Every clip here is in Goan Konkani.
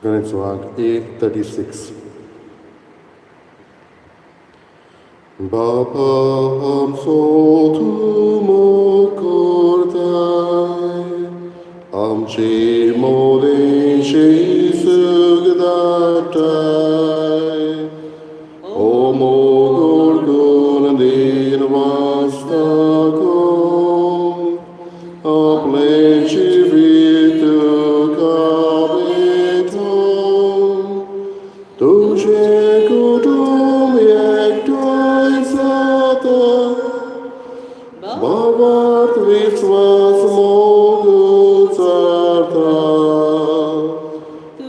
गणेचो आंक A36. बापा आमचो तूं मोग करताय, आमचे मोदेशी सुख धाडटाय. ओ मोग ओळखून दीन वास्ता करूंक आपलें जिवीत तुका भेटोवंक, तुजें कुटुंब एकठांय जाता, भावार्थ विस्वास मोग उचारता.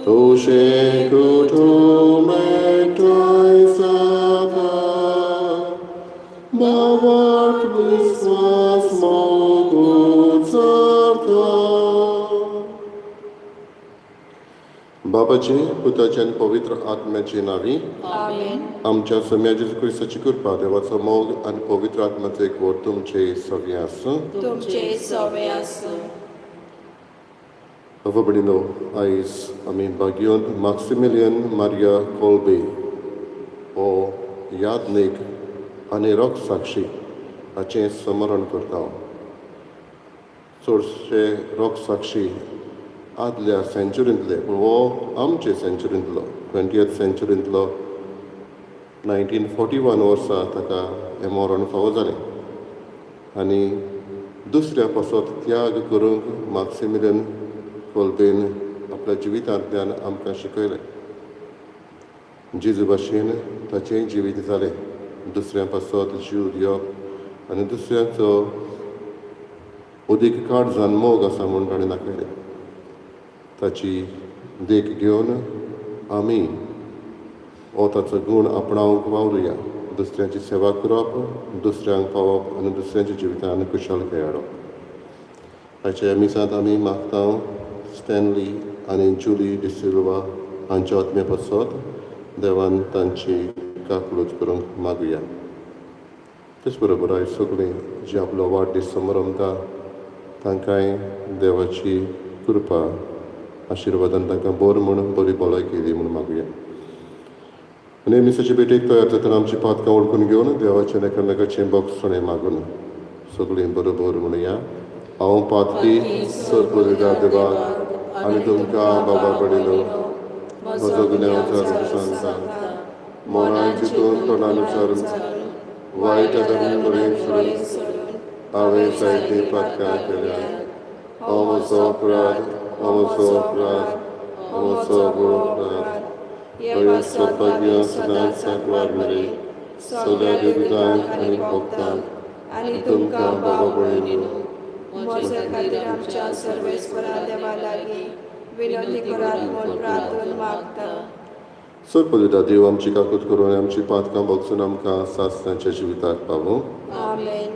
तुजें कुटुंब एकठांय जाता, भावार्थ विस्वास मोग उचारता. बाबाचे, पुताचे आनी पवित्र आत्म्याचे नांवी. आमेन. आमच्या सोम्या जेजू क्रिस्ताची कृपा, देवाचो मोग आनी पवित्र आत्म्याचो एकवट तुमचे सगळें आसूं. तुमचे सवे आसूं. भयणीनो, आयज आमी भाग्योन माक्सिमिलियन मारिया कोल्बे हो यादनीक आनी रोगसाक्षी हाचें स्मरण करता. चडशे रोगसाक्षी आदल्या सेंचुरींतले, पूण हो आमचे सेंचुरींतलो, 20th सेंचुरींतलो. 1941 वर्सा ताका हें मरण फावो जालें आनी दुसऱ्या पासत त्याग करूंक माक्सिमिलियन कोल्बेन आपल्या जिवितांतल्यान आमकां शिकयलें. जेजू भाशेन ताचें जिवीत जालें. दुसऱ्या पासत जीव दिवप आनी दुसऱ्यांचो अदीक काळजान मोग आसा म्हूण ताणें दाखयलें. ताची देख घेवन आमी हो ताचो गूण आपणावंक वावरुया. दुसऱ्यांची सेवा करप, दुसऱ्यांक पावप आनी दुसऱ्यांच्या जिवितान खुशालकाय हाडप. हाच्या मिसांत आमी मागता स्टॅनली आनी जुली डिसिल्वा हांच्या आत्म्या पासत देवान तांची काकळूत करूंक मागुया. तेच बरोबर आयज सगळीं जी आपलो वाडदीस समारंभता, तांकांय देवाची कृपा, आशिर्वादान तांकां बरो म्हूण बरी भलायकी दी म्हूण मागुया. आनी मिसाचे भेटेक तयार जातना आमची पातकां वळखून घेवन देवाचें एकामेकाचें भोगसणें मागून सगळीं बरोबर म्हणुया. हांव पातकी सरपरिदा देवाक आनी तुमकां बाबा भयणीनो म्हजो गुन्यांव सांगता. मनान चिंतून, तोंडान उच्चारून, वायट अधर्मी बरें सोडून हांवें जायतीं पातकां केल्या. हो म्हजो अपराध, हो म्हजो अपराध, हो म्हजो व्हड अपराध. सद्भाग्य सदांच सांकवार मेरे, सगळ्या देवदूतांक आनी भक्तांक आनी तुमकां बाबा भयणीनो म्हजे खातीर आमच्या सर्वेस्परा देवा लागीं विनंती करात म्हूण प्रार्थून मागता. सरपदिता देव आमची काकूत करून आमची पातकां भोगसून आमकां सासणाच्या जिविताक पावूं. आमेन.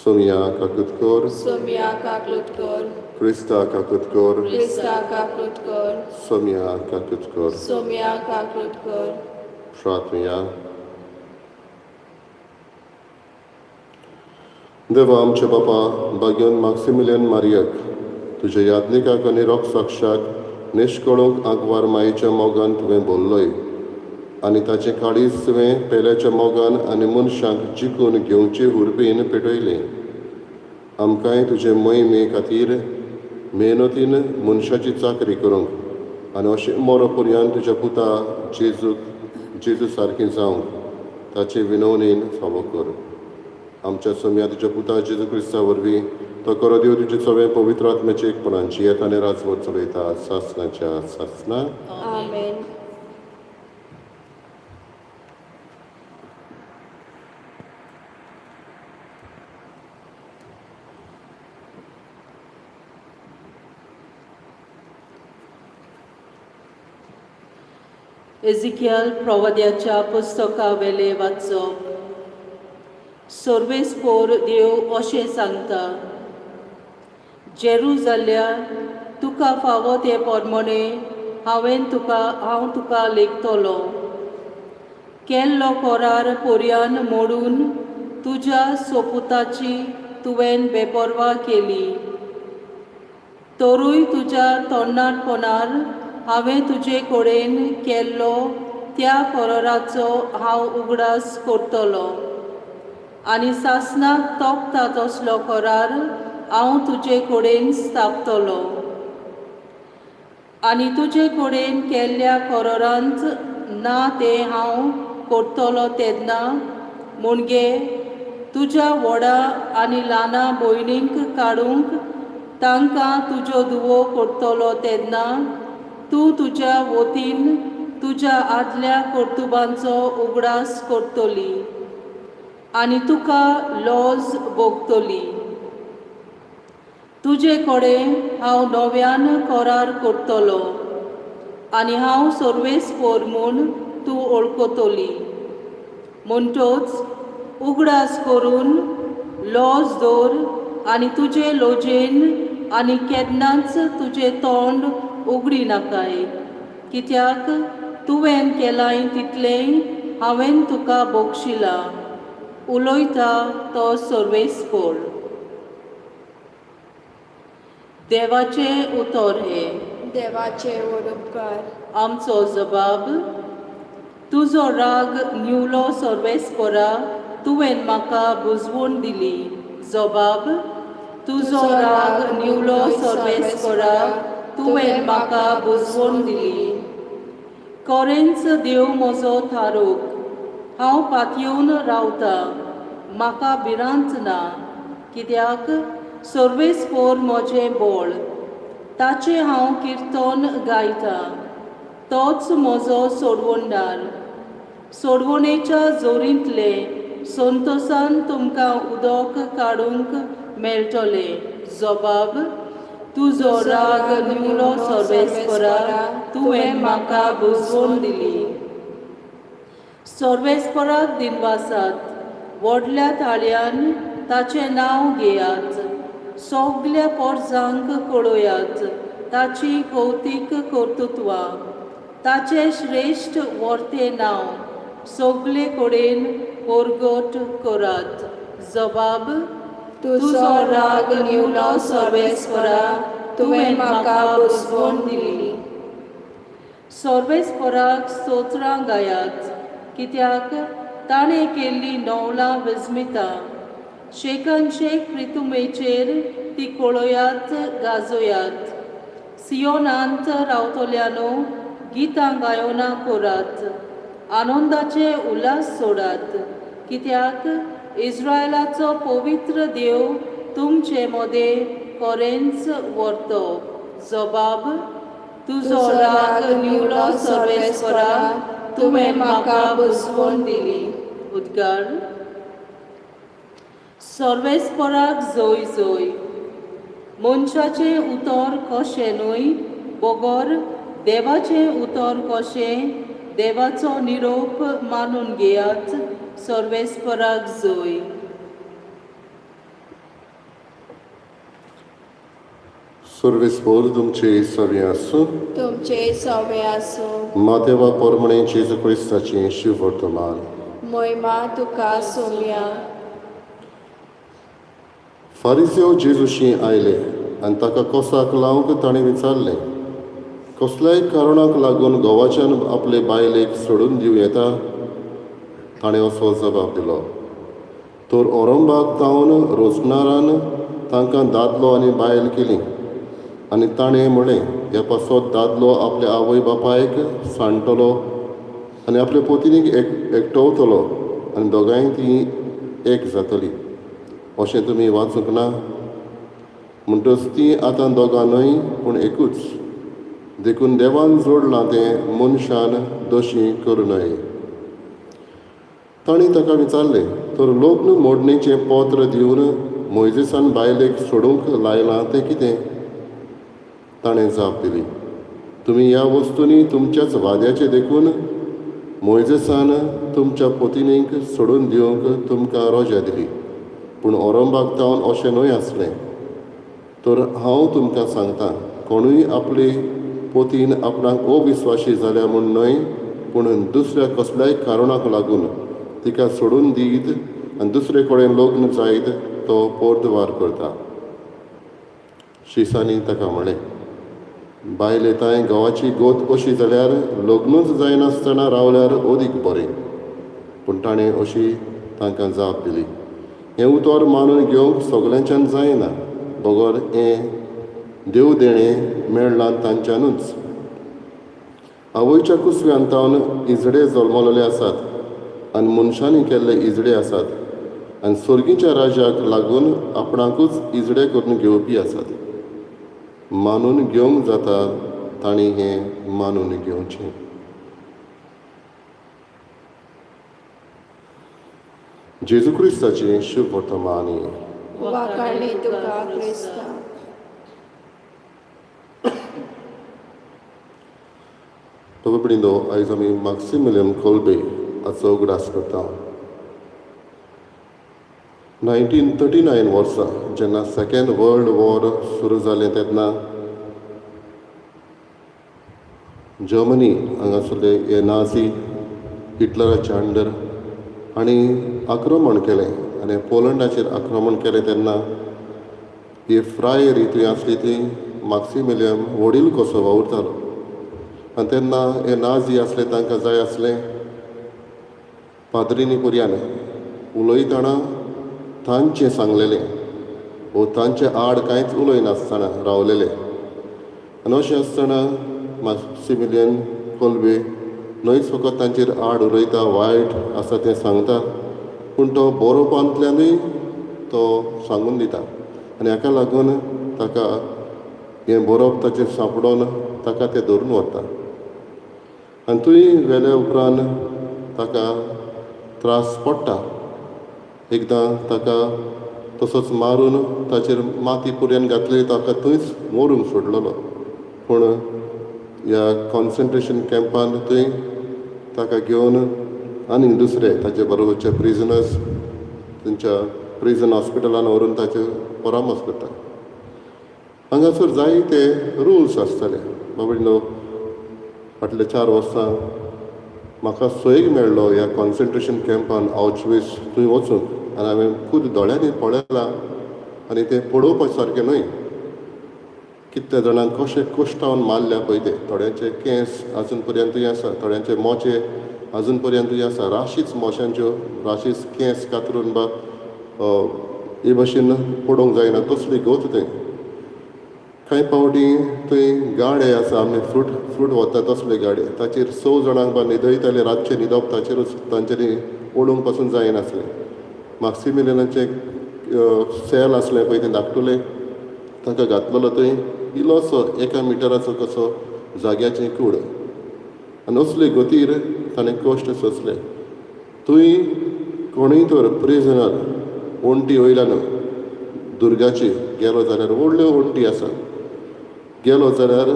सोमया, काकूत कर. सोमया, काकूत कर. क्रिस्ता, काकूत कर. क्रिस्ता, काकूत कर. सोमया, काकूत कर. सोमया, काकूत कर. प्रार्थुया. देवा आमच्या बापा, भाग्योन माक्सिमिलियन मारियाक, तुज्या यादनिकाक आनी रोगसाक्षाक निश्कळूंक आंकवार मायेच्या मोगान तुवें बोल्लोय आनी ताचें काळीज तुवें पेल्याच्या मोगान आनी मनशांक जिखून घेवचे उर्बेन पेटयलें. आमकांय तुजे मोहिमे खातीर मेहनतीन मनशाची चाकरी करूंक आनी अशें मरो पर्यंत तुज्या पुता जेजूक जेजू सारकें जावंक ताचे विनवणेन फावो कर. आमच्या सोम्या तुज्या पुता जेजू क्रिस्ता वरवीं. तो करो देव तुजे सगळें पवित्र आत्म्याचे एकपणान जियेता आनी राजवट चलयता सासनाच्या सासना. आमेन. एजिकियल प्रवाद्याच्या पुस्तकावेले वाचप. सर्वेस्पोर देव अशें सांगता, जेरुजाल्या, तुका फावो ते प्रमाणे हांव तुका लेखतलो. केल्लो करार पर्यान मोडून तुज्या सोपुताची तुवें बेपर्वा केली, तरूय तुज्या तरणाटपणार हांवें तुजे कडेन केल्लो त्या कराराचो हांव उगडास करतलो आनी सासणाक तोपता तसलो करार हांव तुजे कडेन स्थापतलो आनी तुजे कडेन केल्ल्या करारांत ना तें हांव करतलो तेन्ना मुणगे तुज्या व्हडा आनी ल्हाना भयणींक काडूंक तांकां तुज्यो धुवो करतलो तेन्ना तूं तुज्या वतीन तुज्या आदल्या कर्तुबांचो उगडास करतली आनी तुका लॉज भोगतली. तुजे कडेन हांव नव्यान करार करतलो आनी हांव सर्वेस्पोर म्हूण तूं वळखतली. म्हणटच उगडास करून लॉज दवर आनी तुजे लजेन आनी केन्नाच तुजें तोंड उगडी नाकाय, कित्याक तुवें केलाय तितलेंय हांवें तुका बक्षिलां. उलयता तो सर्वेस्पोर. देवाचें उतर हें. देवाचे व्हड उपकार. आमचो जबाब. तुजो राग न्युलो सर्वेस्पोरा, तुवें म्हाका बुजवण दिली. जबाब. तुजो राग न्युलो सर्वेस्पोरा, तुवें म्हाका बुजवण दिली. कोरेंच देव म्हजो थारोक, हांव पातयेवन रावतां, म्हाका भिरांत ना, कित्याक सर्वेस्पोर म्हजें बळ, ताचें हांव किर्तन गायतां, तोच म्हजो सोडवणदार. सोडवणेच्या जोरींतले संतोसान तुमकां उदक काडूंक मेळटलें. जबाब. तुजो राग न्युलो सर्वेस्परा, तुवें म्हाका बुजवण दिली. सर्वेस्पराक दिनवासात, व्हडल्या ताळयान ताचें नांव घेयात, सगल्या पोरजांक कळयात ताची कौतीक कर्तृत्वां, ताचें श्रेश्ठ वर्तें नांव सगले कडेन परगट करात. जबाब. तुजो राग न्युलो सर्वेस्परा, तुवें म्हाका बुजवण दिली. सर्वेस्पराक स्तोत्रां गायात, कित्याक ताणें केल्लीं नवलां विस्मितां, शेकान शेक प्रितुमेचेर ती कळयात गाजयात. सियोनांत रावतल्यानो गितां गायनां करात, आनंदाचे उल्हास सोडात, कित्याक इस्रायलाचो पवित्र देव तुमचे मदें कोरेंच व्हरतो. जबाब. तुजो राग न्युलो सर्वेस्परा, तुवें म्हाका बुजवण दिली. उद्गार. सर्वेस्पराक जय जय. मनशाचें उतर कशें न्हय बगर देवाचें उतर कशें, देवाचो निरोप मानून घेयात. सर्वेस्पराक जय. सर्वेस्पोर तुमचे सवे आसूं. तुमचे सवे आसूं. मातेवा पोरमणे जेजू क्रिस्ताचें शिववर्तमान. मोहिमा तुका सोम्या. फारिजेव जेजूशी आयले आनी ताका कोसाक लावंक ताणें विचारलें, कसल्याय कारणाक लागून घोवाच्यान आपले बायलेक सोडून दिवं येता? ताणें असो जबाब दिलो, तर औरंबाक तावन रोजनारान तांकां दादलो आनी बायल केली आनी ताणें म्हळें, ह्या पासत दादलो आपल्या आवय बापायक सांडटलो आनी आपले पोतिनीक एकटवतलो आनी दोगांय ती एक जातली. अशें तुमी वाचूंक ना? म्हणटच ती आतां दोगां न्हय पूण एकूच. देखून देवान जोडलां तें मनशान दोशी करूं नये. तांणी ताका विचारलें, तर लग्न मोडणेचें पत्र दिवन मोयजेसान बायलेक सोडूंक लायलां तें कितें? ताणें जाप दिली, तुमी ह्या वस्तूंनी तुमच्याच वाद्याचें देखून मोयजेसान तुमच्या पोतिनीक सोडून दिवंक तुमकां रोजा दिली, पूण औरंबाक तावन अशें न्हय आसलें. तर हांव तुमकां सांगतां, कोणूय आपले पोतीन आपणाक अविस्वाशी जाल्या म्हूण न्हय पूण दुसऱ्या कसल्याय कारणाक लागून तिका सोडून दीत आनी दुसरे कडेन लग्न जायत तो पोर्तवार करता. शिसांनी ताका म्हळें, बायले तांय घोवाची गोत अशी जाल्यार लग्नूच जायनासतना रावल्यार अदीक बरें. पूण ताणें अशी तांकां जाप दिली, हें उतर मानून घेवंक सगल्यांच्यान जायना, बगर हें देव देणें मेळ्ळां तांच्यानूच. आवयच्या कुसव्यान तावन इजडे जल्मलेले आसात आनी मनशांनी केल्ले इजडे आसात आनी सर्गीच्या राज्याक लागून आपणाकूच इजडे करून घेवपी आसात. मानून घेवंक जाता तांणी हें मानून घेवचें. जेजू क्रिस्ताचें शुभ वर्तमानी. वाखाणणी तुका क्रिस्ता. बाबा, आयज आमी माक्सिमिलियन कोल्बे हाचो उगडास करता. 1939 वर्सा जेन्ना सेकेंड वर्ल्ड वॉर सुरू जालें तेन्ना जर्मनी हांगासरले हे नाझी हिटलराच्या अंडर हांणी आक्रमण केलें आनी पोलंडाचेर आक्रमण केलें. तेन्ना ही फ्रायरी थंय आसली ती माक्सिमिलियन व्हडील कसो वावुरतालो आनी तेन्ना हे नाझी आसले तांकां जाय आसलें पाद्रिनी पुर्यान उलयतना तांचें सांगलेलें वो तांचे आड कांयच उलयनासतना रावलेले. आनी अशें आसतना माक्सिमिलियन कोल्बे न्हयच फकत तांचेर आड उलयता, वायट आसा तें सांगता, पूण तो बरोवपांतल्यानूय तो सांगून दिता आनी हाका लागून ताका हें बरोवप ताचेर सांपडोन ताका तें धरून व्हरता आनी थंय व्हेल्या उपरांत ताका त्रास पडटा. एकदां ताका तसोच मारून ताचेर माती पुऱ्यान घातली, ताका थंयच मरूंक सोडलेलो. पूण ह्या कॉन्सन्ट्रेशन कॅम्पान थंय ताका घेवन आनी दुसरे ताचे बरोबरचे प्रिजनर्स थंयच्या प्रिजन हॉस्पिटलान व्हरून ताचेर परामर्श करता. हांगासर जायते रुल्स आसताले. बाबडो फाटल्या 4 वर्सां म्हाका सोयीक मेळ्ळो ह्या कॉन्सन्ट्रेशन कॅम्पान ऑशविट्झ थंय वचूंक आनी हांवें खूद दोळ्यांनी पळयलां आनी तें पळोवपा सारकें न्हय. कितल्या जाणांक कशें कोश्टावन मारल्या पळय ते, थोड्यांचे केंस आजून पर्यंतूय आसा, थोड्यांचे मोचे आजून पर्यंतूय आसा, राशीच मोश्यांच्यो राशीच केंस कातरून बा हे भशेन पडोवंक जायना तसली गत थंय. कांय फावटी थंय गाडे आसा, आमी फ्रूट व्हरता तसले गाडे, ताचेर 6 जाणांक बा न्हिदयताले, रातचें न्हिदप ताचेरूच, तांच्यांनी ओडूंक पासून जायनासलें. माक्सिमिलियनाचें सेल आसलें पळय तें धाकटुलें, ताका घातलेलो थंय इल्लोसो 1 मिटराचो कसो जाग्याचें कूड आनी असले गतीर ताणें कश्ट सोंसले. थंय कोणूय तर प्रिजनर वण्टी वयल्यान दुर्गाची गेलो जाल्यार व्हडल्यो वण्टी आसा, गेलो जाल्यार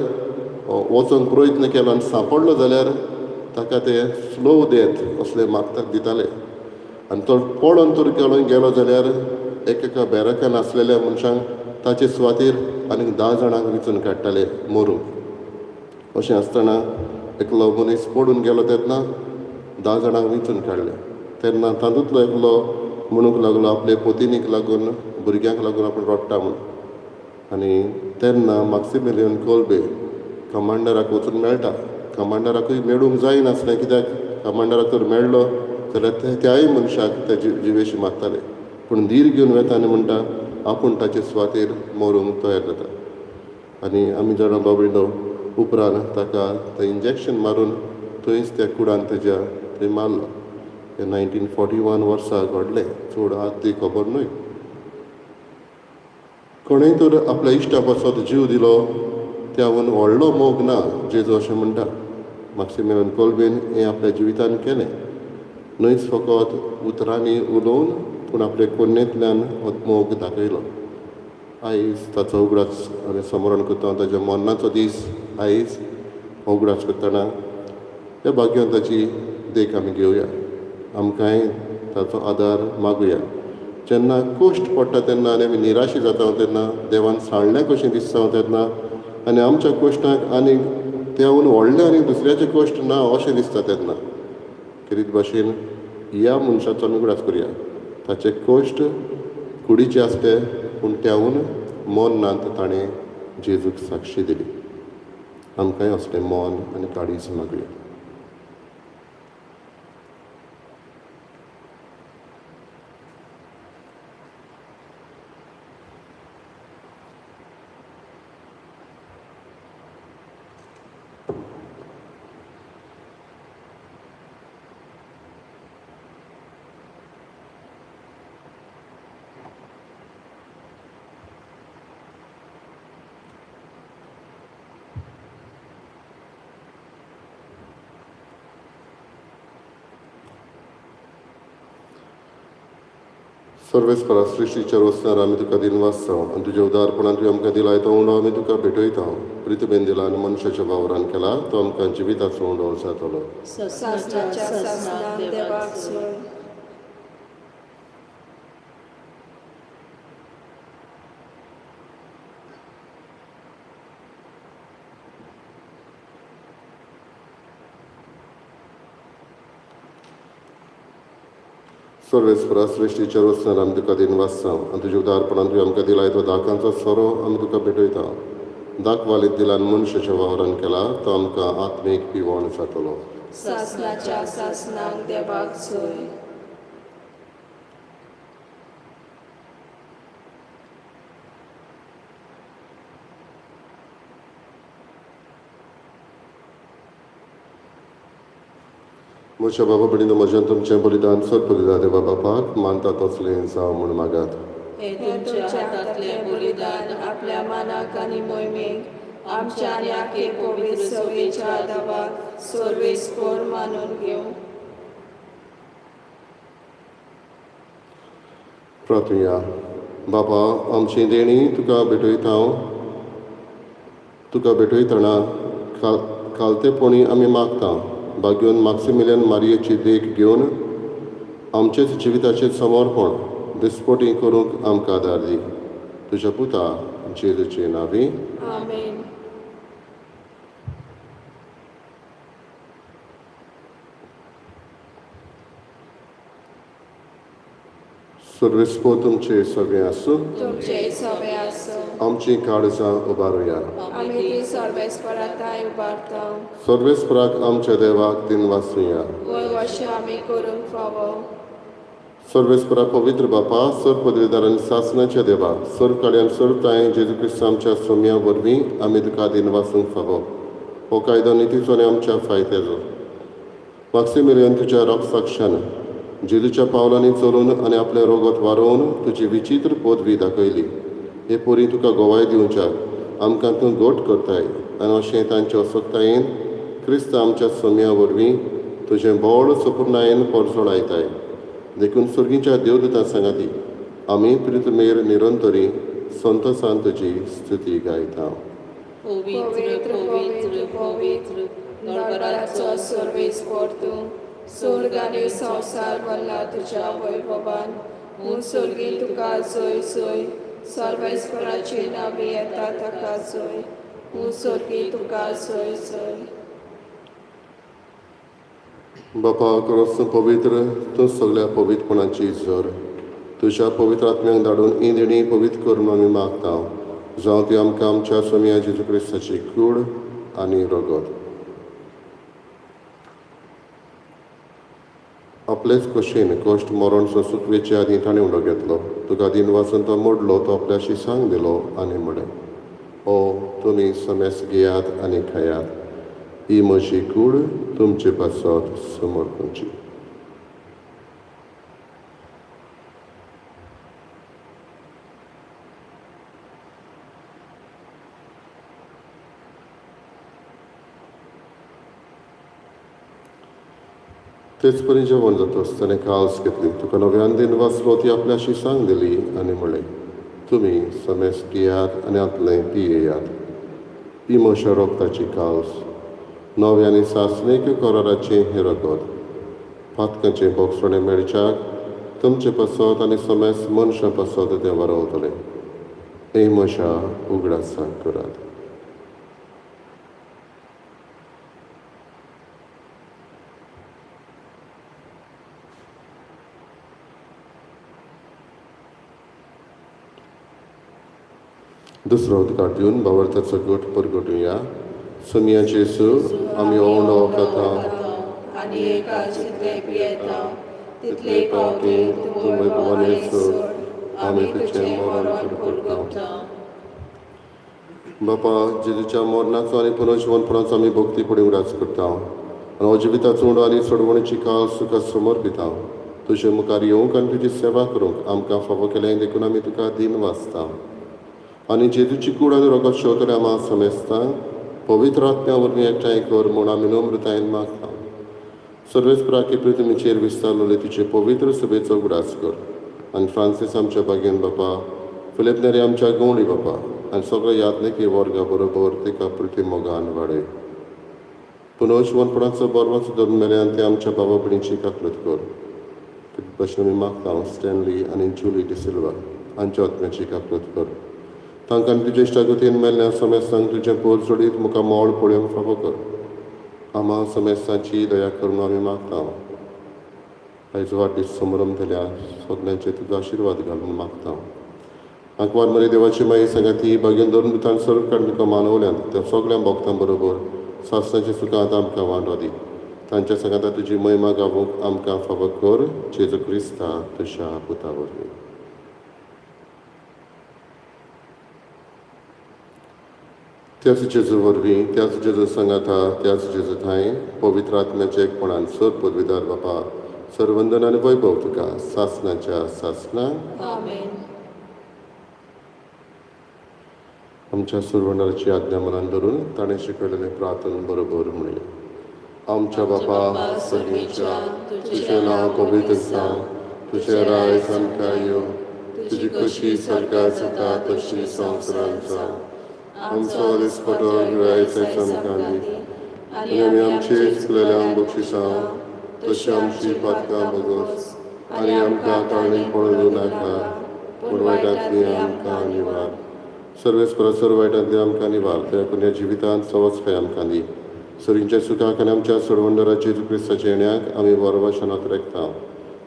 वचोंक प्रयत्न केलो आनी सांपडलो जाल्यार ताका ते स्लो डेथ असले मागतात दिताले. आनी तो पडोन तर गेलो जाल्यार एकेका बॅरकान आसलेल्या मनशांक ताचे सुवातेर आनीक 10 जाणांक विचून काडटाले मरूंक. अशें आसतना एकलो मनीस पडून गेलो तेन्ना 10 जाणांक विचून काडले. तेन्ना तातूंतलो एकलो म्हणूंक लागलो आपले पोतिनीक लागून भुरग्यांक लागून आपूण रडटा म्हूण. आनी तेन्ना माक्सिमिलियन कोल्बे कमांडराक वचून मेळटा. कमांडराकूय मेळूंक जायनासलें, कित्याक कमांडराक तर मेळ्ळो जाल्यार त्याय मनशाक ते जिवेशी मारताले. पूण धीर घेवन वेता आनी म्हणटा आपूण ताचे सुवातेर मरूंक तयार जाता. आनी आमी जाणा बाबडो उपरांत ताका थंय इंजेक्शन मारून थंयच त्या कुडान तेज्या थंय मारलो. हें 1941 वर्सा घडलें, चड आदली खबर न्हय. कोणेंय तर आपल्या इश्टा पासत जीव दिलो त्याहून व्हडलो मोग ना जेजू अशें म्हणटा. माक्सिमिलियन कोल्बेन हें आपल्या जिवितान केलें, न्हयच फकत उतरांनी उलोवन पूण आपले कोन्नेंतल्यान हो मोग दाखयलो. आयज ताचो उगडास आमी स्मरण करता, ताच्या मरणाचो दीस आयज हो उगडास करतना ह्या भाग्यवंताची देख आमी घेवया, आमकांय ताचो आदार मागुया. जेन्ना कश्ट पडटा तेन्ना आनी आमी निराशी जाता तेन्ना, देवान सांडलें कशें दिसता तेन्ना, आनी आमच्या कश्टांक आनी त्याहून व्हडलें आनी दुसऱ्याचें कश्ट ना अशें दिसता तेन्ना खेरीत भाशेन ह्या मनशाचो आमी उगडास करुया. ताचे कश्ट कुडीचे आसले पूण त्याहून मरणांत ताणें जेजूक साक्षी दिली. आमकांय असलें मन आनी काळीज मागया. सर्वेस्परा सृश्टीच्या रोसणार आमी तुका दिन वाचता आनी तुज्या उदारपणान तुवें आमकां दिलाय तो उंडो आमी तुका भेटयता. प्रितबेन दिला आनी मनशाच्या वावरान केला तो आमकां जिविताचो उंडो जातलो. सासणाच्या सासणाक देवाक जय. सर्वेस्परा सृश्टीच्या रोसणार आमी तुका दिन वाचता आनी तुज्या उदारपणान तुवें आमकां दिलाय तो दाकांचो सोरो आमी तुका भेटयता. दाक वालीत दिला आनी मनशाच्या वावरान केला तो आमकां आत्मीक पिवण जातलो. सासणाच्या सासणाक देवाक जय. म्हज्या बाबा भयणीनो, म्हज्यान तुमचें बलिदान सर बलिदान देवा बापाक मानता तसलें जावं म्हूण मागात. हे हें तुमच्या हातांतलें बलिदान आपल्या मानाक आनी मोहिमेक आमच्या आनी आखे पवित्र सभेच्या देवाक सर्वेस्पोर मानून घेवं. प्रार्थुया. बापा, आमची देणी तुका भेटयता, तुका भेटयतना खालतेपणी आमी मागता. बागेवन माक्सिमिलियन मारियेची देख घेवन आमचेच जिविताचें समर्पण दिसपोटी करूंक आमकां आदार दी. तुज्या पुता जेजूचे नांवी. आमेन. सर्वेस्पो तुमचे सगळें आसूं. तुमचे सगळे आसूं. आमची काळजां उबारुया. आमी ती सर्वेस्परा तांय उबारता. सर्वेस्पराक आमच्या देवाक दिन वाचुया. वय आमी करूंक फावो. सर्वेस्परा पवित्र बापा, सर पदवीदार आनी सासणाच्या देवा, सर काड्यान सर तांय जेजू क्रिस्त आमच्या सोम्या वरवीं आमी तुका दिन वाचूंक फावो. हो कायदो नितीचो आनी आमच्या फायद्याचो. माक्सिमिलियन तुज्या रोगसाक्षान जेजूच्या पावलांनी चलून आनी आपलें रोगत वारोवन तुजी विचित्र पदवी दाखयली. हे पोरी तुका गोवाय दिवच्याक आमकां तूं गोट करताय आनी अशें तांच्या असक्तायेन क्रिस्त आमच्या सोम्या वरवीं तुजें बोळ सपूर्णायेन परजळायताय. देखून सुर्गीच्या देवदूतां सांगाती आमी प्रितमेर निरंतरी संतोसान तुजी स्तुती गायता. पवित्र पवित्र पवित्र दरबाराचो सर्वेस्पोर तूं स्वर्ग आनी संवसार भरला तुज्या वैभवान. म्हूण स्वर्गी तुका जय जय. सर्वेस्पराची नावी येता ताका जय. म्हूण स्वर्गी तुका जय जय. बापा, खरोच तूं पवित्र, तूं सगळ्या पवित्रपणाची झर. तुज्या पवित्र आत्म्यांक धाडून ही देणी पवित्र करून आमी मागता. जावं ती आमकां आमच्या सोम्या जेजू क्रिस्ताची कूड आनी रगत. आपलेच खोशयेन कश्ट मरण सोंसूंक वेचे आदीं ताणें उडो घेतलो. तुका दिन वाचून तो मोडलो, तो आपल्याशी सांग दिलो आनी म्हणलें, ओ तुमी समेस घेयात आनी खायात. ही म्हजी कूड तुमचे पासत समर्पणची. तेच परी जेवण जातच ताणें काल्स घेतली. तुका नव्यान दिन वाचलो, ती आपल्याशी सांग दिली आनी म्हणलें, तुमी समेस घेयात आनी हांतलें पियेयात. ही म्हज्या रोगताची काल्स, नव्या आनी सासणीक कराराचें हें रगत. पातकांचें बोगसणें मेळच्याक तुमचे पासत आनी समेस मनशां पासत तें वरवतलें. हे म्हज्या उगडासाक करात. दुसरो उद्गार दिवन भावार्थाचो गट परगटुया. सोमया जेजू आमी ओंडो खाता आनी एका जितले पियेता तितले पावटी तूं वैभवान सोड आमी तुजें मरण पुरगवता. बापा जेजूच्या मरणाचो आनी पुनर्जिवनपणाचो आमी भक्ती फुडें उडास करता आनी हो जिविताचो उंडो आनी सोडवणीची काळ तुका समर्पिता. तुजे मुखार येवंक आनी तुजी सेवा करूंक आमकां फावो केलें देखून आमी तुका दिन वाचता. आनी जेजूची कूड आनी रोगत शेवतले आमा समेस्तांक पवित्र आत्म्या वरवीं एकठांय कर म्हूण आमी नम्रतायेन मागता. सर्वेस्पराके पृथ्वीचेर विस्तारलेले तुजे पवित्र सभेचो उगडास कर आनी फ्रांसीस आमच्या बागेन बापा, फिलीप नेरी आमच्या गवळी बापा आनी सगळ्या यादनेकी वर्गा बरोबर तिका पृथ्वी मोगान वाडय. पुनर्जिवनपणाचो बरवाचो धरून मेल्यान ते आमच्या बाबा भयणीची काकलत कर. भशेन आमी मागता स्टॅनली आनी जुली डिसिल्वा हांच्या आत्म्याची काकलत कर. तांकां तुज्या इश्टागतीन मेल्ल्या समेस्तांक तुजें पोर जोडीत मुखार मोळ पळोवंक फावो कर. आमा समेस्तांची दया करून आमी मागता. आयज वाडदीस समारंभ दिल्या सगल्यांचे तुजो आशिर्वाद घालून मागता. आंकवार मरे देवाची माई सांगाती भाग्यान धरून भितर सर्व काडून तुका मानवल्यान त्या सगळ्या भक्तां बरोबर सासणाच्या सुखांत आमकां वांटो दी. तांच्या सांगाता तुजी महिमा गावूंक आमकां फावो कर जेजू क्रिस्ता तुज्या पुता वरवीं. त्याच जेजू वरवीं, त्याच जेजू सांगाता, त्याच जेजू ठांय पवित्र आत्म्याच्या एकपणान सर पदवीदार बापा सर्वंदन आनी वैभव तुका सासणाच्या सासणां. आमेन. आमच्या सुरवणाची आज्ञा मनान धरून ताणें शिकयलेलें प्रार्थन बरोबर म्हणया. आमच्या बापा सर्गीच्या, तुजें नांव पवित्र जावं, तुजें राज आमकां येवं, तुजी कशी सरकार जाता तशी संवसारांत जावं. आमचो दिसपटो गिरायच आमकां दी आनी आमी आमचे चुकलेल्यांक बक्षिसां तशी आमची पातकां बगोस आनी आमकां ताळणी पळोवं नाका पूण वायटांतली आमकां निवार. सर्वेस्परा सर्व वायटांतली आमकां निवार. त्या पुण्या जिवितांत सवस्काय आमकां दी. सरींच्या सुखाक आनी आमच्या सोडवणदारा जेजू क्रिस्ताच्या येण्याक आमी बरोबर रेखता.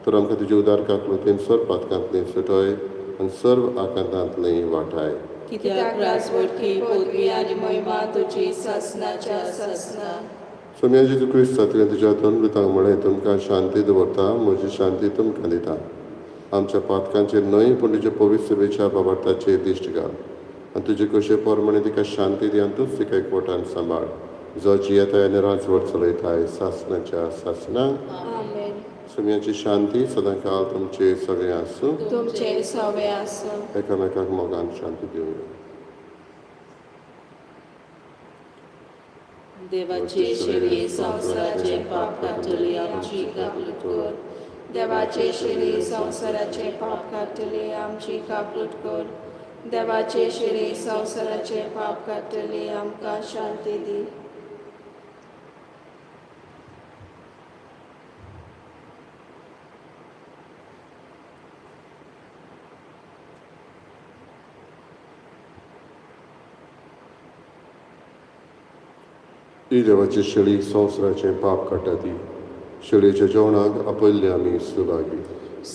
तर आमकां तुजे उदार काकलुतीन सर्व पातकांतली सुटय आनी सर्व आकांतांतली वाटाय. कित्याक राजवटकी पदवी आनी महिमा तुजी सासणाच्या सासणा. सोम्या जेजू क्रिस्ता तुवें तुज्या दोन दुतांक म्हळें, तुमकां शांती दवरता, म्हजी शांती तुमकां दिता. आमच्या पातकांचेर न्हय पूण तुज्या पवित्र सभेच्या बाबार्थाचेर दिश्ट घाल आनी तुजे कशे प्रमाणे तिका शांती दी आनी तूंच तिका एकवटान सांबाळ, जो जियेताय आनी राजवट चलयताय सासणाच्या सासणा. आमेन. सोम्याची शांती सदांकाळ तुमचे सगळे आसूं. तुमचे सवे आसूं. एकामेकाक मोगान शांती दिवया. देवाचे शेळये संवसाराचे पाप काडटली आमची काकलूट कर. देवाचे शिरी संवसाराचे पाप काडटली आमची काकलूट कर. देवाचे शिरी संवसाराचे पाप काडटली आमकां शांती दी. ही देवाची शेळी संवसाराचें पाप काडटा ती शेळयेच्या जेवणाक आपयल्ले आमी सुभागी.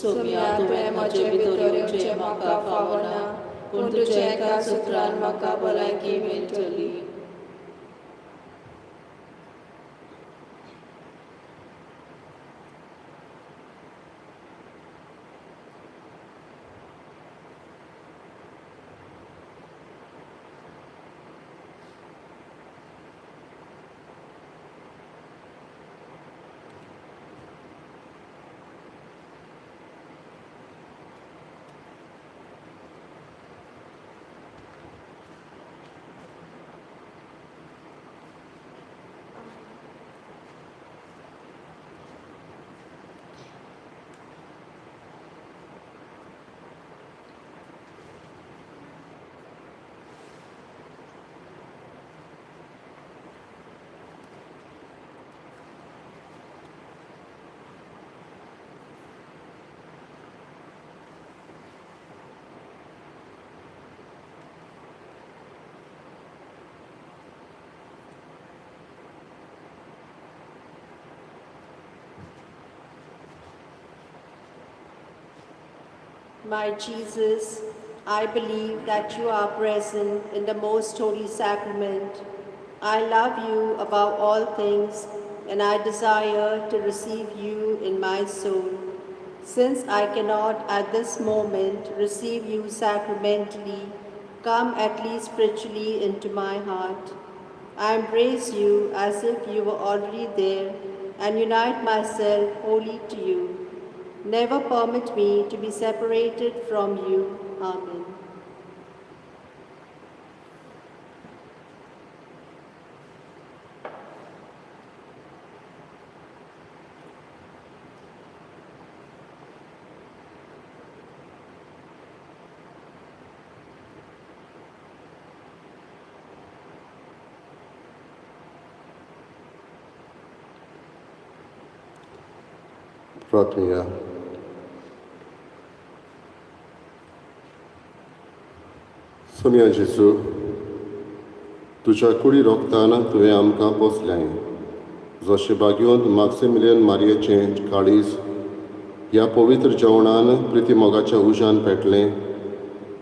सोम्या तुवें म्हजे भितर येवचें म्हाका फावना, पूण तुज्या एका सुत्रान म्हाका भलायकी मेळटली. My Jesus, I believe that you are present in the most holy sacrament. I love you above all things, and I desire to receive you in my soul. Since I cannot at this moment receive you sacramentally, come at least spiritually into my heart. I embrace you as if you were already there and unite myself wholly to you. Never permit me to be separated from you. Amen. प्रार्थुया. Somaiya जेजू, तुज्या कुडी रोगतान तुवें आमकां पोसलें. जशें भाग्योंत माक्सिमिलियन मारयेचें काळीज ह्या पवित्र जेवणान प्रिती मोगाच्या उज्यान पेटलें,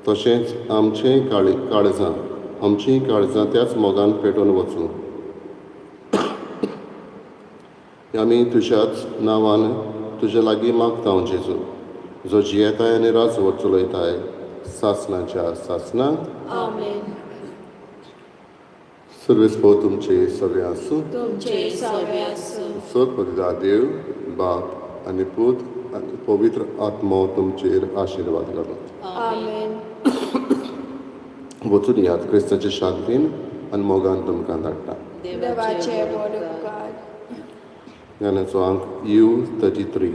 तशेंच आमचेंय काळी काळजां आमचींय काळजां त्याच मोगान पेटून वचूं. आमी तुज्याच नांवान तुज्या लागीं मागता जेजू, जो जियेताय आनी राजवट चलयताय सासणाच्या सासणां. आमेन. सर्वेस्पोर तुमचे सगळे आसूं. तुमचे सवे आसूं. सर्वपरिदा देव बाप आनी पूत आनी पवित्र आत्मो तुमचेर आशिर्वाद घालूं. आमेन. वचून यात क्रिस्ताचे शांतीन आनी मोगान तुमकां धाडटा. देवाचे व्हड उपकार. गाण्याचो आंक you 33.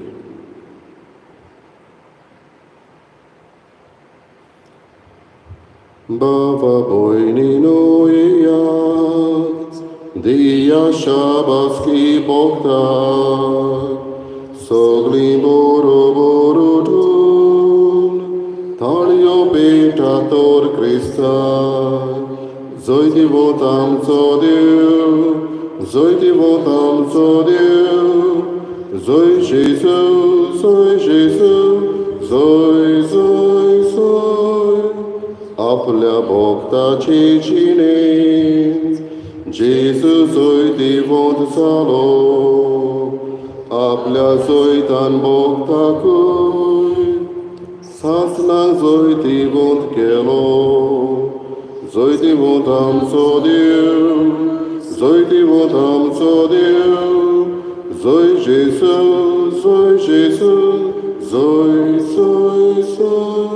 बाबा भयणीनो येयात, दिया शाबासकी भोगतात. सगळीं बरोबर उठून ताळयो पेटा तर क्रिस्ताक. जैतिवंत आमचो देव, जैतिवंत आमचो देव, जय जेजू, जय जेजू, जय जय जय. आपल्या भोक्ताची जिणेंत जेजू जैतिवंत जालो. आपल्या जैतान भोक्ताकूय सासणाक जैतिवंत केलो. जैतिवंत आमचो देव, जैतिवंत आमचो देव, जय जेजू, जय जेजू, जय जय जय.